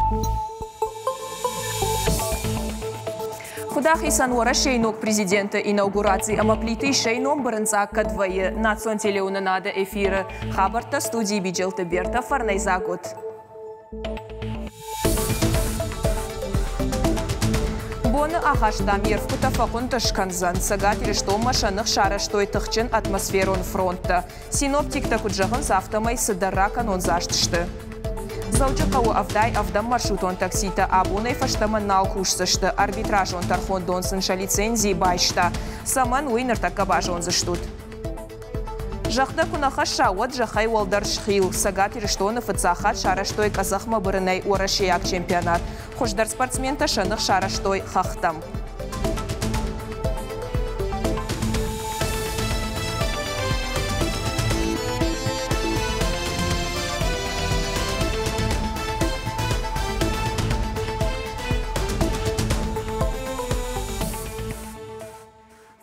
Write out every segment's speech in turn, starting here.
Куыд ахицӕн Уӕрӕсейы ног президенты инаугураци ӕмӕ Плиты Исӕй ном бырынцъаг кӕд вӕййы национ телеуынынады эфиры? Хабӕрттӕ студийы Биджелты Бертӕ фӕрнӕйдзаг уыд. Боны ахастам йе рфгуытӕ фӕхъуынтъыз кӕндзӕн. Цӕгат Ирыстонмӕ сӕ ных сарӕзтой тыхджын атмосферон фронттӕ. Синоптиктӕ куыд зӕгъынц, афтӕмӕй цыдӕр ракӕнондзаст сты. Дзӕуджыхъӕуы 77 маршрутон такситӕ абонӕй фӕстӕмӕ нал кусдзысты. Арбитражон тӕрхондон сын сӕ лицензи байста. Цӕмӕн, уый ныртӕккӕ базондзыстут. Зӕхх дӕ куы нӕ хӕсса, уӕд зӕххӕй уӕлдӕр схил. Цӕгат Ирыстоны фыццаг хатт сарӕзтой къӕдзӕхмӕ бырынӕй уӕрӕсейаг чемпионат. Хуыздӕр спортсментӕ сӕ ных сарӕзтой хӕхтӕм.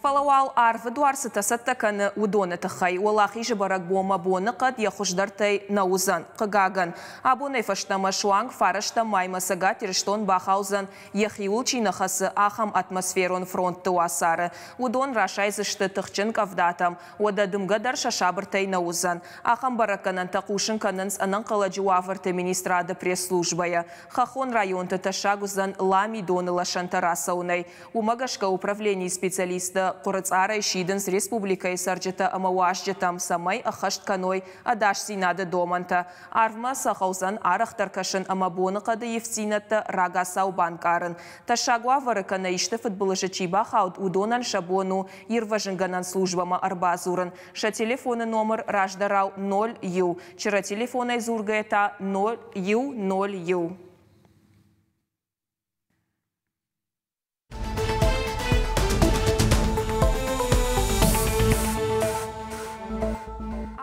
Фӕлӕ уал арвы дуар цытӕ цӕттӕ кӕны, уыдоны тыххӕй Уӕлахизы бӕрӕгбонмӕ боныхъӕд йӕ хуыздӕртӕй нӕ уыдзӕн. Хъыгагӕн, абонӕй фӕстӕмӕ суанг фарӕстӕм маймӕ Цӕгат Ирыстон бахаудзӕн, йӕхиуыл чи нӕ хӕцы, ахӕм атмосферон фронтты уацары. Уыдон расайдзысты тыхджын къӕвдатӕм, уӕдӕ дымгӕ дӕр сӕ сабыртӕй нӕ уыдзӕн. Ахӕм бӕрӕггӕнӕнтӕ хъусын кӕнынц Ӕнӕнхъӕлӕджы уавӕрты министрады пресс-службӕйӕ. Хӕххон районты тӕссаг уыдзӕн ламидоны лӕсӕнтӕ рацӕуынӕй. Уымӕ гӕсгӕ управленийы специалисттӕ хъуырыцъарӕй сидынц республикӕйы цӕрджытӕ ӕмӕ уазджытӕм, цӕмӕй ӕххӕст кӕной ӕдасдзинады домӕнтӕ. Арвмӕ сӕ хъӕудзӕн арӕхдӕр кӕсын ӕмӕ боныхъӕды ивддзинӕдтӕ рагацау банкъарын. Тӕссаг уавӕры кӕнӕ исты фыдбылызы чи бахауд, уыдонӕн сӕ бон у ирвӕзынгӕнӕн службӕмӕ ӕрбадзурын. Сӕ телефоны номыр раздӕрау 01, чырӕ телефонӕй дзургӕйӕ та 0101.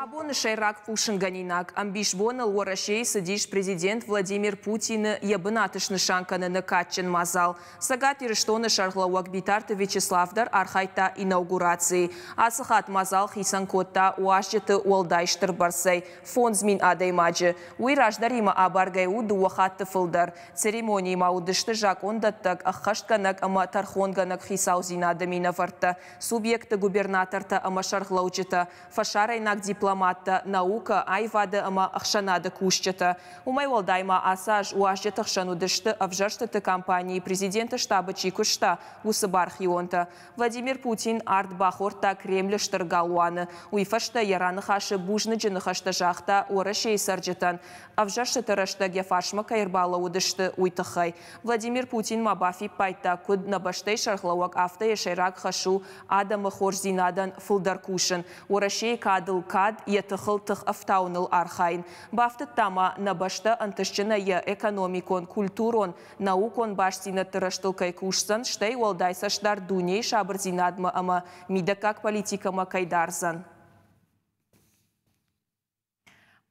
Абоны сӕйраг хъусынгӕнинаг ӕмбисбоныл Уӕрӕсейы цыдис президент Владимир Путины йӕ бынаты снысан кӕныны кадджын мадзал. Цӕгат Ирыстоны сӕргълӕууӕг Битарты Вячеслав дӕр архайдта инаугурацийы. Ацы хатт мадзал хицӕн кодта уазджыты уӕлдай стыр бӕрцӕй 5000 адӕймаджы. Уый раздӕримӕ абаргӕ у дыууӕ хатты фылдӕр. Церемонийы ма уыдысты закъондӕттӕг, ӕххӕстгӕнӕг ӕмӕ тӕрхонгӕнӕг хицаудзинады минӕвӕрттӕ, субъектты губернатортӕ ӕмӕ сӕргълӕуджытӕ, фӕсарӕйнаг дипломаттӕ, наукӕ, аивады ӕмӕ ӕхсӕнады кусджытӕ. Уымӕй уӕлдай ма ацы аз уазджыты хсӕн уыдысты ӕвзӕрстыты кампанийы президенты штабы чи куыста, уыцы бархионтӕ. Владимир Путин ард бахордта Кремлы стыр галуаны. Уый фӕстӕ йӕ раныхасы бузныджы ныхӕстӕ загъта Уӕрӕсейы цӕрджытӕн, ӕвзӕрстыты рӕстӕг йӕ фарсмӕ кӕй ӕрбалӕууыдысты, уый тыххӕй. Владимир Путин ма бафиппайдта, куыд нӕ бӕстӕйы сӕргълӕууӕг, афтӕ йӕ сӕйраг хӕс у адӕмы хорздзинадӕн фылдӕр кусын, Уӕрӕсейы кадыл кад, йӕ тыхыл тых ӕфтауыныл архайын. Бафтыдта ма, нӕ бӕстӕ ӕнтыстджынӕй йӕ экономикон, культурон, наукон бастдзинӕдты рӕзтыл кӕй кусдзӕн, стӕй уӕлдай цӕстдард дунейы сабырдзинадмӕ ӕмӕ мидӕггаг политикӕмӕ кӕй дардзӕн.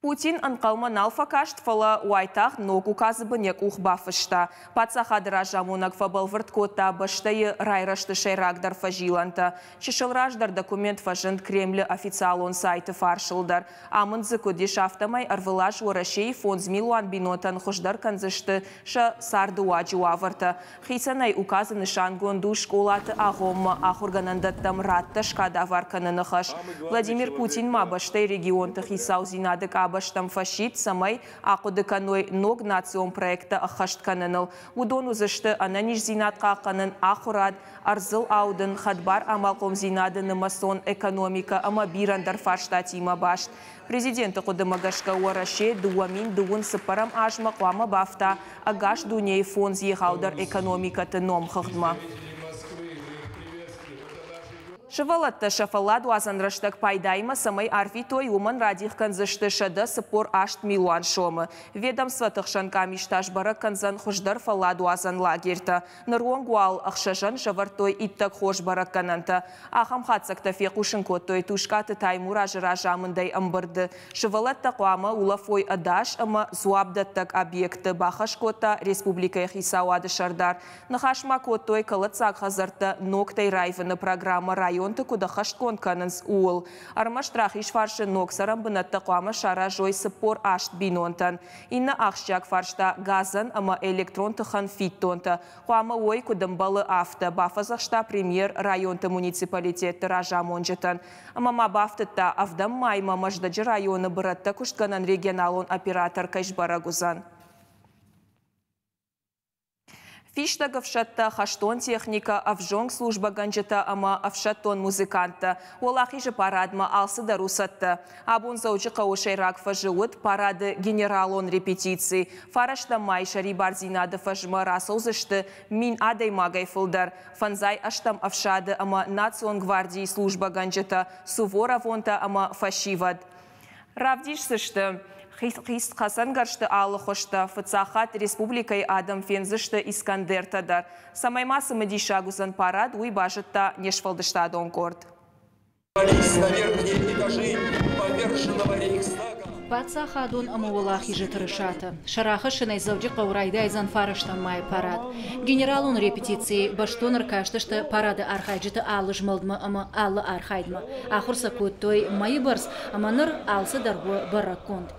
Путин ӕнхъӕлмӕ нал фӕкаст, фӕлӕ уайтагъд ног указы бын йӕ къух бафыста. Паддзахады разамонӕг фӕбӕлвырд кодта бӕстӕйы райрӕзты сӕйрагдӕр фӕзилӕнтӕ. Чысыл раздӕр документ фӕзынд Кремлы официалон сайты фарсыл дӕр. Амынд дзы куыд ис, афтӕмӕй ӕрвылаз Уӕрӕсейы 5 милуан бинонтӕн хуыздӕр кӕндзысты сӕ цардыуаджы уавӕртӕ. Хицӕнӕй указы нысангонд у скъолаты агъоммӕ ахуыргӕнӕндӕттӕм радтӕ скадавар кӕныны хӕс. Владимир Путин ма бӕстӕйы регионты хицаудзинады къабӕзтӕм фӕсидт, цӕмӕй ахъуыды кӕной ног национ проекттӕ ӕххӕст кӕныныл. Уыдон уыдзысты ӕнӕниздзинад хъахъхъӕнын, ахуырад, ӕрдзыл аудын, хӕдбар амалхъомдзинады нымӕцон экономикӕ ӕмӕ бирӕ ӕндӕр фарстатимӕ баст. Президенты хъуыдымӕ гӕсгӕ Уӕрӕсе 2024 азмӕ хъуамӕ бафта ӕгас дунейы фондз егъаудӕр экономикӕты номхыгъдмӕ. Сывӕллӕттӕ сӕ фӕлладуадзӕн рӕстӕг пайдаимӕ цӕмӕй арвитой, уымӕн радих кӕндзысты 148 милуан сомы. Ведомствоты хсӕн къамис та сбӕрӕг кӕндзӕн хуыздӕр фӕлладуадзӕн лагерьтӕ. Ныронг уал ӕхсӕзӕн сӕвӕрдтой иттӕг хорз бӕрӕггӕнӕнтӕ. Ахӕм хатдзӕгтӕ фехъусын кодтой Тускъаты Таймуразы разамындӕй ӕмбырды. Сывӕллӕттӕ хъуамӕ улӕфой ӕдас ӕмӕ дзуапдӕттӕг объектты, бахӕс кодта республикӕйы хицауады сӕрдар. Ныхас ма кодтой кӕлӕддзаг хӕдзӕрттӕ ногтӕй раивыны программӕ районты. районты куыд ӕххӕстгонд кӕнынц, ууыл. Ӕрмӕст Рахизфарсы ног цӕрӕнбынӕттӕ хъуамӕ саразой 48 бинонтӕн. Иннӕ ахсджиаг фарста, газӕн ӕмӕ электрон тыхӕн фиддонтӕ хъуамӕ уой, куыд ӕмбӕлы, афтӕ, бафӕдзӕхста премьер районты муниципалитетты разамонджытӕн. Ӕмӕ ма бафтыдта, ӕвдӕм маймӕ Мӕздӕджы районы бырӕттӕ куыстгӕнӕн регионалон оператор кӕй сбӕрӕг уыдзӕн. Фистӕг ӕфсӕдтӕ, хӕстон техникӕ, ӕвзонг службӕгӕнджытӕ ӕмӕ ӕфсӕддон музыканттӕ. Уӕлахизы парадмӕ алцыдӕр у цӕттӕ. Абон Дзӕуджыхъӕуы сӕйраг фӕзы уыд парады генералон репетици. Фарӕстӕм май сӕрибардзинады фӕзмӕ рацӕудзысты 1000 адӕймагӕй фылдӕр. Фӕндзай ӕстӕм ӕфсады ӕмӕ национ гвардийы службӕгӕнджытӕ, суворовонтӕ ӕмӕ фӕсивӕд. Равдисдзысты хӕцӕнгӕрзты алы хуызтӕ. Фыццаг хатт республикӕйы адӕм фендзысты Искандертӕ дӕр. Цӕмӕй ма цымыдисаг уыдзӕн парад, уый базыдта не сфӕлдыстадон къорд. Паддзахадон ӕмӕ Уӕлахизы тырысатӕ сӕ рахӕссынӕй Дзӕуджыхъӕуы райдайдзӕн фарӕстӕм майы парад. Генералон репетицийы бӕстон ӕркастысты парады архайджыты алы змӕлдмӕ ӕмӕ алы архайдмӕ. Ахуыр сӕ кодтой мӕйы бӕрц ӕмӕ ныр алцыдӕр у бӕрӕггонд.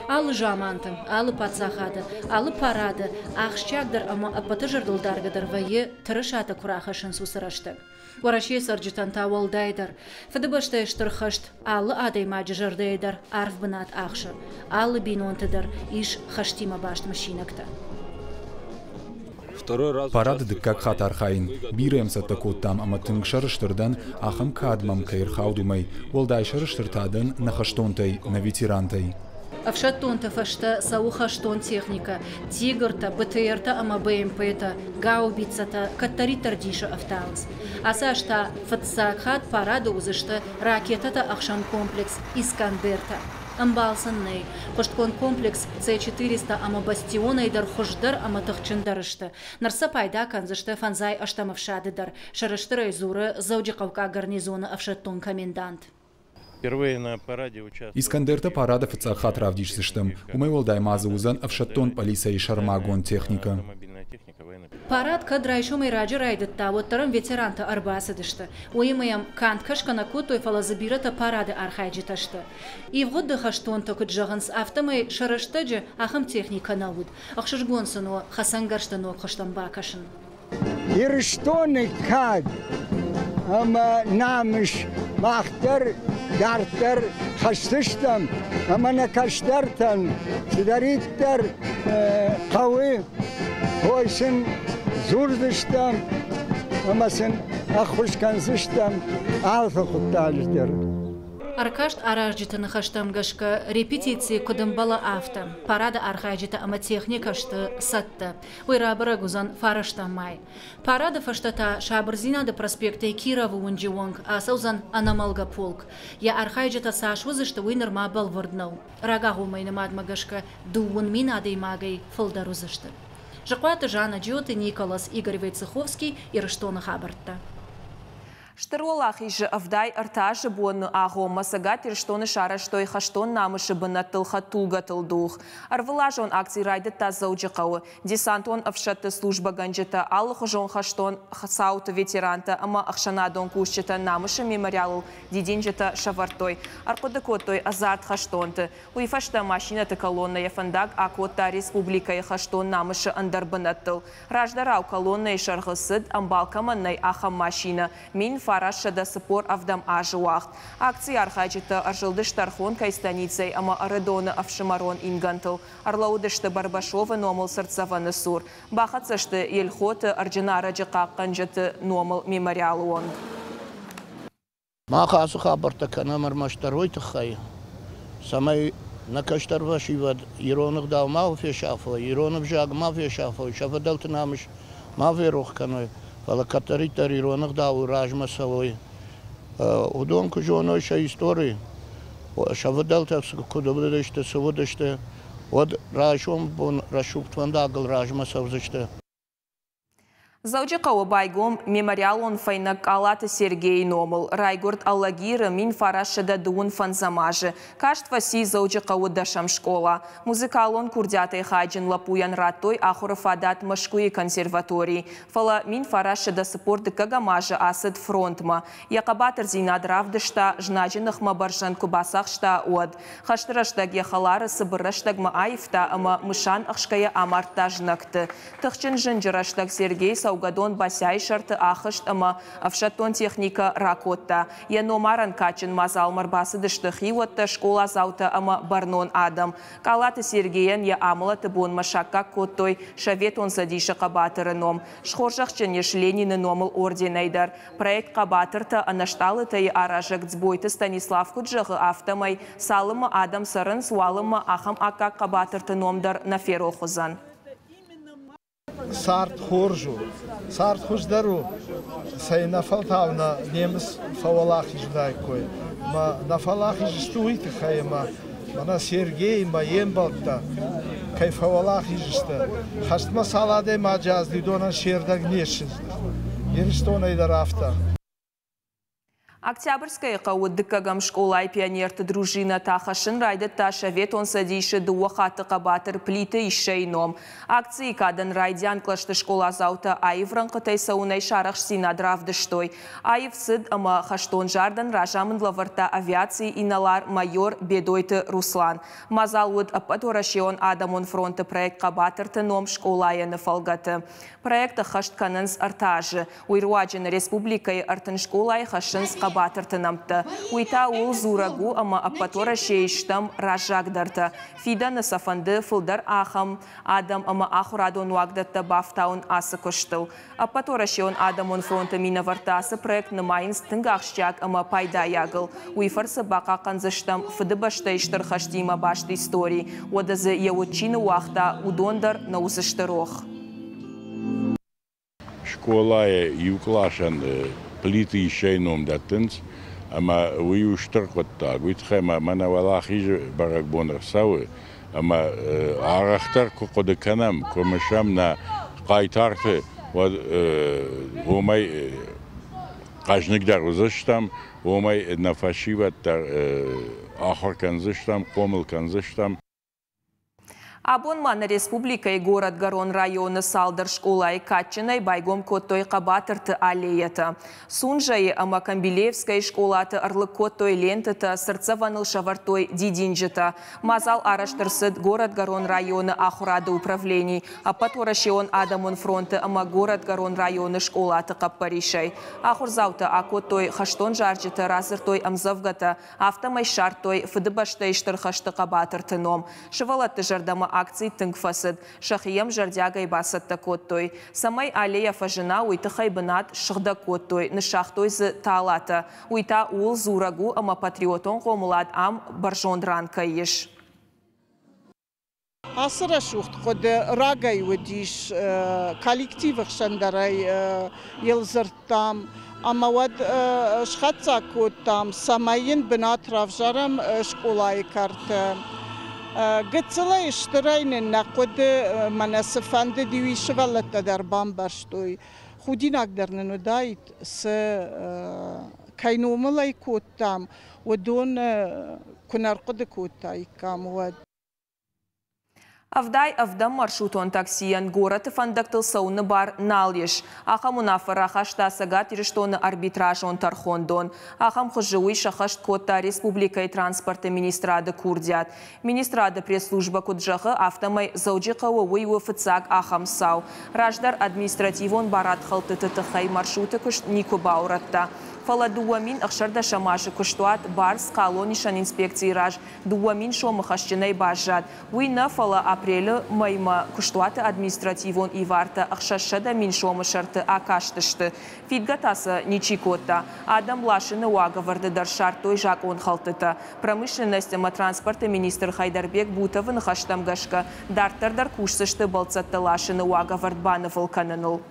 Алы заманты, алы паддзахады, алы парады ахсджиагдӕр ӕмӕ ӕппӕты зӕрдылдаргӕдӕр вӕййы тырысатӕ куы рахӕссынц, уыцы рӕстӕг. Уӕрӕсейы цӕрджытӕн та уӕлдайдӕр. Фыдыбӕстӕйы Стыр хӕст алы адӕймаджы зӕрдӕйы дӕр арф бынат ахсы. Алы бинонты дӕр ис хӕстимӕ баст мысинӕгтӕ. Парады дыккаг хатт архайын. Бирӕ йӕм цӕттӕ кодтам ӕмӕ тынг сӕрыстыр дӕн, ахӕм кад мӕм кӕй ӕрхауд, уымӕй. Уӕлдай сӕрыстыр та дӕн нӕ хӕстонтӕй, нӕ ветерантӕй. Ӕфсӕддонты фӕстӕ цӕуы хӕстон техникӕ, тигртӕ, БТР-тӕ ӕмӕ БМП-тӕ, гаубицӕтӕ кӕддӕриддӕр дисы ӕфтауынц. Ацы аз та фыццаг хатт парады уыдзысты ракетӕтӕ ӕхсӕн комплекс Искандертӕ. Ӕмбал сын нӕй. Хъуыстгонд комплекс С-400 ӕмӕ Бастион-ӕй дӕр хуыздӕр ӕмӕ тыхджындӕр сты. Ныр сӕ пайда кӕндзысты фӕндзай ӕстӕм ӕфсады дӕр, сӕрыстырӕй дзуры Дзӕуджыхъӕуккаг гарнизоны ӕфсӕддон комендант. Искандертӕ парады фыццаг хатт равдисдзыстӕм. Уымӕй уӕлдай ма дзы уыдзӕн ӕфсӕддон пъӕлицӕйы сӕрмагонд техникӕ. Парад кӕд райсомӕй раджы райдыдта, уӕддӕр ӕм ветерантӕ ӕрбацыдысты. Уыимӕ йӕм канд кӕсгӕ нӕ кодтой, фӕлӕ дзы бирӕтӕ парады архайджытӕ сты. Ивгъуыды хӕстонтӕ куыд зӕгъынц, афтӕмӕй сӕ рӕстӕджы ахӕм техникӕ нӕ уыд. Ӕхсызгон сын у хӕцӕнгӕрзты ног хуызтӕм бакӕсын. Ирыстоны кад ӕмӕ намыс мах дӕр дарддӕр хӕсдзыстӕм ӕмӕ нӕ кӕстӕртӕн цыдӕриддӕр хъӕуы, уый сын дзурдзыстӕм ӕмӕ сын ӕххуыс кӕндзыстӕм алы хъуыддаджы дӕр. Ӕркаст аразджыты ныхӕстӕм гӕсгӕ, репетици куыд ӕмбӕлы, афтӕ. Парады архайджытӕ ӕмӕ техникӕ сты цӕттӕ. Уый рабӕрӕг уыдзӕн фарӕстӕм май. Парады фӕстӕ та Сабырдзинады проспектӕй Кировы уынджы онг ацӕудзӕн ӕнӕмӕлгӕ полк. Йӕ архайджытӕ цас уыдзысты, уый нырма бӕлвырд нӕу. Рагагъоммӕйы нымадмӕ гӕсгӕ 20 000 адӕймагӕй фылдӕр уыдзысты. Зыхъуаты Жанна, Джиоты Николас, Игорь Войцеховский, Ирыстоны хабӕрттӕ. Стыр Уӕлахизы 73 азы боны агъоммӕ Цӕгат Ирыстоны сарӕзтой хӕстон намысы бынӕттыл хӕдтулгӕтыл дугъ. Ӕрвылазон акци райдыдта Дзӕуджыхъӕуы. Десантон ӕфсӕдты службӕгӕнджытӕ, алыхуызон хӕстон цауты ветерантӕ ӕмӕ ӕхсӕнадон кусджытӕ намысы мемориалыл дидинджытӕ сӕвӕрдтой. Ӕрхъуыды кодтой ӕдзард хӕстонты. Уый фӕстӕ машинӕты колоннӕ йӕ фӕндаг акодта республикӕйы хӕстон намысы ӕндӕр бынӕттыл. Раздӕрау колоннӕйы сӕргъы цыд, ӕмбал кӕмӕн нӕй, ахӕм машинӕ, 1947 азы уагъд. Акцийы архайджытӕ ӕрзылдысты Ӕрхонкӕйы станицӕйы ӕмӕ Ӕрыдоны ӕфсымӕрон ингӕнтыл, ӕрлӕууыдысты Барбашовы номыл цыртдзӕвӕны цур, бахӕццӕ сты Елхоты Ӕрджынарӕджы хъахъхъӕнджыты номыл мемориалы онг. Мах ацы хабӕрттӕ кӕнӕм ӕрмӕстдӕр уый тыххӕй, цӕмӕй нӕ кӕстӕр фӕсивӕд ирон ӕгъдау ма фесафой, ирон ӕвзаг ма фесафой, сӕ фыдӕлты намыс ма ферох кӕной, фӕлӕ кӕддӕриддӕр ирон ӕгъдауы размӕ цӕуой. Уыдон куы зоной сӕ истори, сӕ фыдӕлтӕ куыд уыдысты, цы уыдысты, уӕд райсом бон рӕсугъд фӕндагыл размӕ цӕудзысты. Дзӕуджыхъӕуы байгом мемориалон фӕйнӕг Къалаты Сергейы номыл. Райгуырд Алагиры 1925 азы. Каст фӕци Дзӕуджыхъӕуы дӕсӕм скъола. Музыкалон курдиатӕй хайджын лӕппуйӕн радтой ахуыры фадат Мӕскуыйы консерваторийы. Фӕлӕ 1942 азы ацыд фронтмӕ. Йӕ хъӕбатырдзинад равдыста, знаджы ныхмӕ бӕрзӕнд куы бацахста, уӕд. Хӕсты рӕстӕг йӕ хӕлары цыбыр рӕстӕгмӕ аивта ӕмӕ мысан ӕхсгӕйӕ амардта знӕгты. Тыхджын зынджы рӕстӕг Сергей цӕугӕдон Басяйы сӕрты ахызт ӕмӕ ӕфсӕддон техникӕ ракодта. Йӕ номарӕн кадджын мадзалмӕ ӕрбацыдысты хиуӕттӕ, скъоладзаутӕ ӕмӕ бӕрнон адӕм. Къалаты Сергейӕн йӕ амӕлӕты бонмӕ саккаг кодтой Советон Цӕдисы хъӕбатыры ном. Схорзӕхджын ис Ленины номыл орденӕй дӕр. Проект «Хъӕбатыртӕ ӕнӕстъалытӕ-йы аразӕг Дзбойты Станислав куыд зӕгъы, афтӕмӕй, цалынмӕ адӕм цӕрынц, уалынмӕ ахӕм аккаг хъӕбатырты ном дӕр нӕ ферох уыдзӕн. Цард хорз у, цард хуыздӕр у, цӕйнӕфӕлтау нӕ немыц фӕуӕлахиз уыдаиккой. Мӕ нӕ фӕуӕлахиз сты уый тыххӕй, ӕмӕ мӕнӕ Сергей ӕмӕ йе мбӕлттӕ кӕй фӕуӕлахиз сты. Хӕстмӕ цал адӕймаджы азд, уыдонӕн се рдӕг не ссыд. Ирыстонӕй дӕр афтӕ. Октябрьскӕйы хъӕуы дыккӕгӕм скъолайы пионерты дружинӕ та хӕссын райдыдта Советон Цӕдисы дыууӕ хатты хъӕбатыр Плиты Иссӕйы ном. Акцийы кадӕн райдиан кълӕсты скъоладзаутӕ аив рӕнхъытӕй цӕуынӕй сарӕхстдзинад равдыстой. Аив цыд ӕмӕ хӕстон зардӕн разамынд лӕвӕрдта авиацийы инӕлар-майор Бедойты Руслан. Мадзал уыд Ӕппӕтуӕрӕсеон адӕмон фронты проект Хъӕбатырты ном скъолайӕн-ы фӕлгӕты. Проект ӕххӕст кӕнынц ӕртӕ азы. Уый руаджы нӕ республикӕйы 30 скъолайы хӕссынц хъӕбатырты нӕмттӕ. Уый та ууыл дзурӕг у, ӕмӕ ӕппӕт Уӕрӕсейы стӕм раззагдӕртӕ. Фидӕны сӕ фӕнды фылдӕр ахӕм адӕм ӕмӕ ахуырадон уагдӕттӕ бафтауын ацы куыстыл. Ӕппӕтуӕрӕсеон адӕмон фронты минӕвӕрттӕ ацы проект нымайынц тынг ахсджиаг ӕмӕ пайдайагыл. Уый фӕрцы бахъахъхъӕндзыстӕм Фыдыбӕстӕйы Стыр хӕстимӕ баст истори. Уӕдӕ дзы йӕ уд чи ныууагъта, уыдон дӕр нӕ уыдзысты рох. Скъолайы иу къласӕн Плиты Иссӕйы ном дӕттынц, ӕмӕ уый у стыр хъуыддаг. Уый тыххӕй ма мӕнӕ Уӕлахизы бӕрӕгбон ӕрцӕуы, ӕмӕ арӕхдӕр куы хъуыды кӕнӕм, куы мысӕм нӕ хъайтарты, уӕд уымӕй хъӕзныгдӕр уыдзыстӕм, уымӕй нӕ фӕсивӕд дӕр ахуыр кӕндзыстӕм, хъомыл кӕндзыстӕм. Абон ма нӕ республикӕйы горӕтгӕрон районы цалдӕр скъолайы кадджынӕй байгом кодтой Хъӕбатырты аллейӕтӕ. Сунжӕйы ӕмӕ Камбилеевскӕйы скъолаты ӕрлыг кодтой лентытӕ, цыртдзӕвӕныл сӕвӕрдтой дидинджытӕ. Мадзал арӕзт ӕрцыд горӕтгӕрон районы ахуырады управлени, Ӕппӕтуӕрӕсеон адӕмон фронты ӕмӕ горӕтгӕрон районы скъолаты хъӕппӕрисӕй. Ахуырдзаутӕ акодтой хӕстон зарджытӕ, радзырдтой ӕмдзӕвгӕтӕ, Афтӕмӕй ссардтой Фыдыбӕстӕйы Стыр хӕсты хъӕбатырты ном. Сывӕллӕтты зӕрдӕмӕ акци тынг фӕцыд. Сӕхи йӕм зӕрдиагӕй бацӕттӕ кодтой. Цӕмӕй аллейӕ фӕзына, уый тыххӕй бынат ссыгъдӕг кодтой, ныссагътой дзы талатӕ. Уый та ууыл дзурӕг у, ӕмӕ патриотон хъомылад ам бӕрзонд ран кӕй ис. Ацы рӕсугъд хъуыды рагӕй уыдис коллективы хсӕн дӕр ӕй йыл дзырдтам. Ӕмӕ уӕд схатдзӕг кодтам, цӕмӕй йын бынат равзарӕм скъолайы кӕрты. Гыццылӕй стырӕй нын нӕ хъуыды мӕнӕ цы фӕндыди, уый сывӕллӕттӕ дӕр бамбӕрстой. Худинаг дӕр нын уыдаид, цы кӕй номыл ӕй кодтам, уыдон куы нӕ рхъуыды кодтаиккам, уӕд. 70 ӕвдӕм маршрутон таксийӕн горӕты фӕндӕгтыл цӕуыны бар нал ис. Ахӕм уынаффӕ рахаста Цӕгат Ирыстоны арбитражон тӕрхондон. Ахӕм хуызы уый сӕххӕст кодта республикӕйы транспорты министрады курдиат. Министрады пресс-службӕ куыд зӕгъы, афтӕмӕй Дзӕуджыхъӕуы уый у фыццаг ахӕм цау. Раздӕр административон барадхӕлдтыты тыххӕй маршруты куыст никуы баурӕдта. Фӕлӕ 2016 азы куыстуат Барс хъалонисӕн инспекцийы раз 2000 сомы хӕсджынӕй баззад. Уый нӕ, фӕлӕ апрелы мӕймӕ куыстуаты административон ивартӕ 600 000 сомы сӕрты акастысты. Фидгӕ та сӕ ничи кодта. Адӕм ласыны уагӕвӕрды дӕр ссардтой закъонхӕлдтытӕ. Промышленность ӕмӕ транспорты министр Хайдарбек Бутовы ныхӕстӕм гӕсгӕ, дарддӕр дӕр кусдзысты бӕлццӕттӕ ласыны уагӕвӕрд банывыл кӕныныл.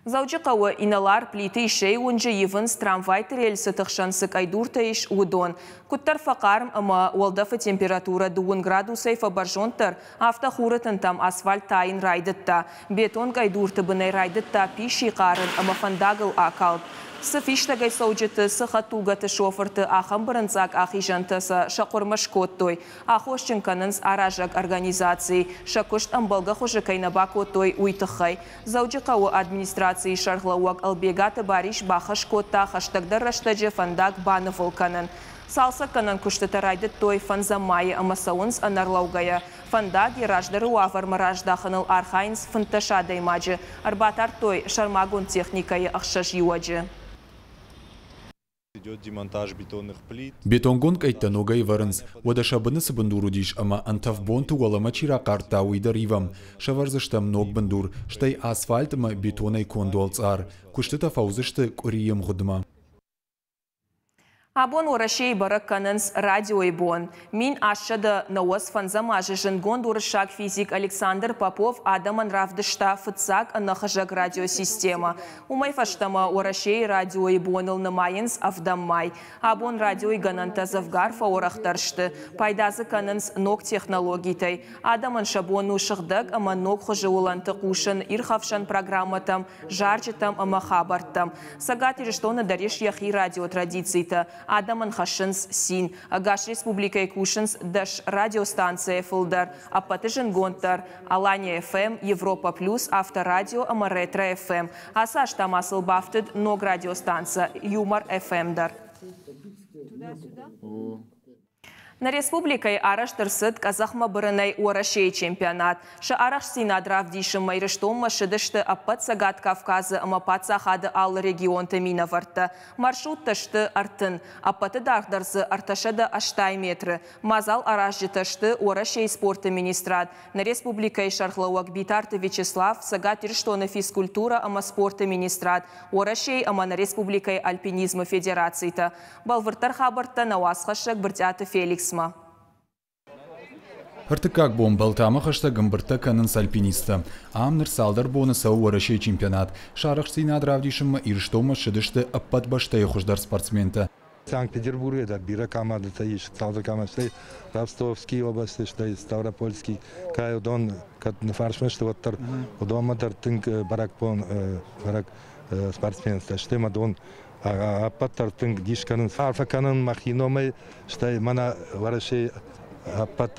Дзӕуджыхъӕуы инӕлар Плиты Иссӕйы уынджы ивынц трамвайты рельсыты хсӕн цы къӕйдуртӕ ис, уыдон. Куыддӕр фӕхъарм ӕмӕ уӕлдӕфы температурӕ дыууын градусӕй фӕбӕрзонддӕр, афтӕ хуры тынтӕм асфальт тайын райдыдта. Бетон къӕйдурты бынӕй райдыдта писи хъарын ӕмӕ фӕндагыл акалд. Цы фистӕгӕй цӕуджыты, цы хӕдтулгӕты шофырты ахӕм бырынцъаг ахизӕнтӕ сӕ сӕ хъуырмӕ скодтой. Аххосджын кӕнынц аразӕг организацийы, сӕ куыст ӕмбӕлгӕ хуызы кӕй нӕ бакодтой, уый тыххӕй. Дзӕуджыхъӕуы администрацийы сӕргълӕууӕг Ӕлбегаты Барис бахӕс кодта хӕстӕгдӕр рӕстӕджы фӕндаг банывыл кӕнын. Цалцӕггӕнӕн куыстытӕ райдыдтой фӕндзӕм майы ӕмӕ цӕуынц ӕнӕрлӕугӕйӕ. Фӕндаг йӕ раздӕры уавӕрмӕ раздахыныл архайынц 15 адӕймаджы. Ӕрбатардтой сӕрмагонд техникӕйы ӕхсӕз иуӕджы. Бетонгонд къӕйттӕ ногӕй ӕвӕрынц, уӕдӕ сӕ быны цы бындур уыдис ӕмӕ ӕнтӕф бонты уӕлӕмӕ чи рахъардта, уый дӕр ивӕм. Сӕвӕрдзыстӕм ног бындур, стӕй асфальт ӕмӕ бетонӕй конд уӕлцъар. Куыстытӕ фӕуыдзысты къуырийы мгъуыдмӕ. Абон Уӕрӕсейы бӕрӕг кӕнынц радиойы бон. 1895 азы зындгонд уырыссаг физик Александр Попов адӕмӕн равдыста фыццаг ӕнӕхызӕг радиосистемӕ. Уымӕй фӕстӕмӕ Уӕрӕсейы радиойы боныл нымайынц ӕвдӕм май. Абон радиойы гӕнӕнтӕ дзӕвгар фӕуӕрӕхдӕр сты, пайда дзы кӕнынц ног технологитӕй. Адӕмӕн сӕ бон у сыгъдӕг ӕмӕ ног хуызы уылӕнты хъусын ирхӕфсӕн программӕтӕм, зарджытӕм ӕмӕ хабӕрттӕм. Цӕгат Ирыстоны дӕр ис йӕхи радиотрадицитӕ. Адӕмӕн хӕссынц цин. Ӕгас республикӕйы кусынц дӕс радиостанцӕйӕ фылдӕр. Ӕппӕты зындгонддӕр Алания FM, Европа Плюс, Авторадио ӕмӕ Ретро FM. Ацы аз та ма сыл бафтыд ног радиостанцӕ Юмор FM дӕр. Нӕ республикӕйы арӕзт ӕрцыд къӕдзӕхмӕ бырынӕй Уӕрӕсейы чемпионат. Сӕ арӕхстдзинад равдисынмӕ Ирыстонмӕ ссыдысты ӕппӕт Цӕгат Кавказы ӕмӕ паддзахады алы регионты минӕвӕрттӕ. Маршруттӕ сты 30, ӕппӕты даргъдӕр дзы 380 метры. Мадзал аразджытӕ сты Уӕрӕсейы спорты министрад, нӕ республикӕйы сӕргълӕууӕг Битарты Вячеслав, Цӕгат Ирыстоны физкультурӕ ӕмӕ спорты министрад, Уӕрӕсейы ӕмӕ нӕ республикӕйы альпинизмы федерацитӕ. Бӕлвырддӕр хабӕрттӕ нӕ уацхӕссӕг Брытъиаты Феликсмӕ. Ӕртыккаг бон Балтамӕ хӕстӕг ӕмбырдтӕ кӕнынц альпинисттӕ. Ам ныр цалдӕр боны цӕуы Уӕрӕсейы чемпионат. Сӕ арӕхстдзинад равдисынмӕ Ирыстонмӕ ссыдысты ӕппӕт бӕстӕйы хуыздӕр спортсментӕ. Санкт-Петербургӕй дӕр бирӕ командӕтӕ ис, цалдӕр командӕ, стӕй Ростовский областы, стӕй Ставропольский край, уыдон кӕд ныфарсмӕ сты, уӕддӕр уыдонмӕ дӕр тынг бӕрӕгбон бӕрӕг спортсментӕ сты ӕмӕ дон ӕппӕт дӕр тынг дис кӕнынц. Арфӕ кӕнын мӕхи номӕй, стӕй мӕнӕ Уӕрӕсейы ӕппӕт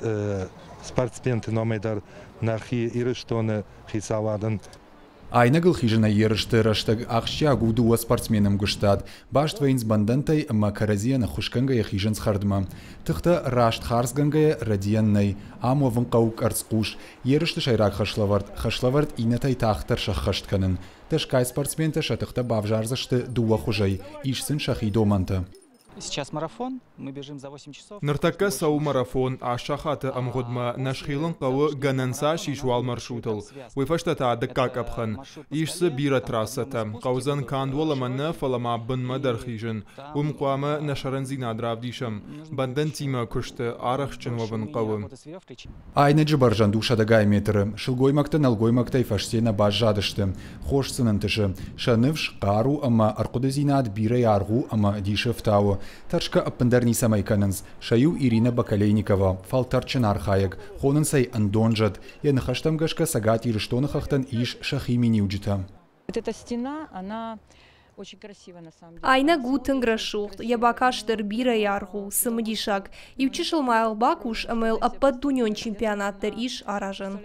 спортсменты номӕй дӕр нӕхи Ирыстоны хицауадӕн. Айнӕгыл хизынӕй ерысты рӕстӕг ахсджиаг у дыууӕ спортсмены ӕмгуыстад. Баст вӕййынц бӕндӕнтӕй ӕмӕ кӕрӕдзийӕн ӕххуысгӕнгӕйӕ хизынц хӕрдмӕ. Тыхтӕ раст хардзгӕнгӕйӕ рӕдийӕн нӕй. Ам уӕвын хъӕуы къӕрцхъус. Ерысты сӕйраг хӕслӕвӕрд, хӕслӕвӕрд иннӕтӕй тагъддӕр сӕххӕст кӕнын. Дӕсгай спортсментӕ сӕ тыхтӕ бавзардзысты дыууӕ хуызӕй, ис сын сӕхи домӕнтӕ. Сейчас марафон, мы бежим за 8 часов. Ныртӕккӕ цӕуы марафон, аст сахаты ӕмгъуыдмӕ нӕ схилын хъӕуы гӕнӕн цас ис уал маршрутыл. Уый фӕстӕ та дыккаг къӕпхӕн. Ис дзы бирӕ трассӕтӕ. Хъӕудзӕн канд уӕлӕмӕ нӕ, фӕлӕ ма бынмӕ дӕр хизын. Уым хъуамӕ нӕ сӕрӕндзинад равдисӕм. Бӕндӕнтимӕ куысты арӕхстджын уӕвын хъӕуы. Айнӕджы бӕрзӕнд у сӕдӕгай метры. Сылгоймӕгтӕ нӕлгоймӕгтӕй фӕсте нӕ баззадысты. Хорз сын ӕнтысы. Сӕ ныфс, хъару ӕмӕ ӕрхъуыдыдзинад бирӕ аргъ у ӕмӕ дисы ӕфтауы. Тӕрсгӕ ӕппындӕр ницӕмӕй кӕнынц. Сӕ иу Ирина Бакалейникова, фӕлтӕрдджын архайӕг, хонынц ӕй ӕндонзӕд. Йӕ ныхӕстӕм гӕсгӕ Цӕгат Ирыстоны хӕхтӕн ис сӕхи миниуджытӕ. Вот эта стена, она Айнӕг у тынг рӕсугъд, йӕ бакаст дӕр бирӕ аргъ у, цымыдисаг. Иу чысыл ма йыл бакус ӕмӕ йыл ӕппӕтдунеон чемпионат дӕр ис аразӕн.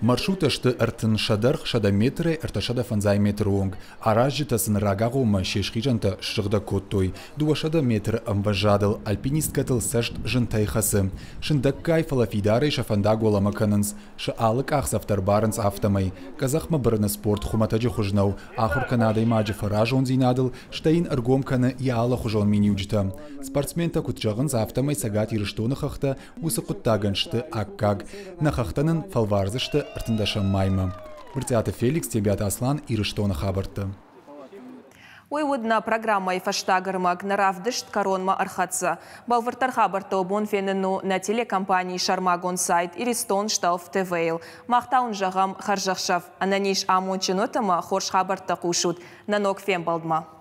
Маршруттӕ сты 330 метрӕй 350 метры онг. Аразджытӕ сын рагагъоммӕ се схизӕнтӕ ссыгъдӕг кодтой. 200 метры ӕмвӕзадыл альпинисткӕтыл цӕст зынтӕй хӕцы. Сындӕггай, фӕлӕ фидарӕй сӕ фӕндаг уӕлӕмӕ кӕнынц. Сӕ алы къахдзӕф дӕр барынц афтӕмӕй. Къӕдзӕхмӕ бырыны спорт хуымӕтӕджы хуыз нӕу, ахуыр кӕны адӕймаджы фӕразондзинадыл, стӕй йын ӕргом кӕны йӕ алыхуызон миниуджытӕ. Спортсментӕ куыд зӕгъынц, афтӕмӕй Цӕгат Ирыстоны хӕхтӕ уыцы хъуыддагӕн сты аккаг. Нӕ хӕхтӕ нын фӕлвардзысты ӕртындӕсӕм маймӕ. Брытъиаты Феликс, Тебиаты Аслан, Ирыстоны хабӕрттӕ. Уый уыд нӕ программӕйы фӕстаг ӕрмӕг, нӕ равдыст кӕронмӕ ӕрхӕццӕ. Бӕлвырддӕр хабӕрттӕ уӕ бон фенын у нӕ телекомпанийы сӕрмагонд сайт Иристон Стӕлф ТВ-йыл. Мах та уын зӕгъӕм хӕрзӕхсӕв, ӕнӕниз, амондджын ут ӕмӕ хорз хабӕрттӕ хъусут. Нӕ ног фембӕлдмӕ!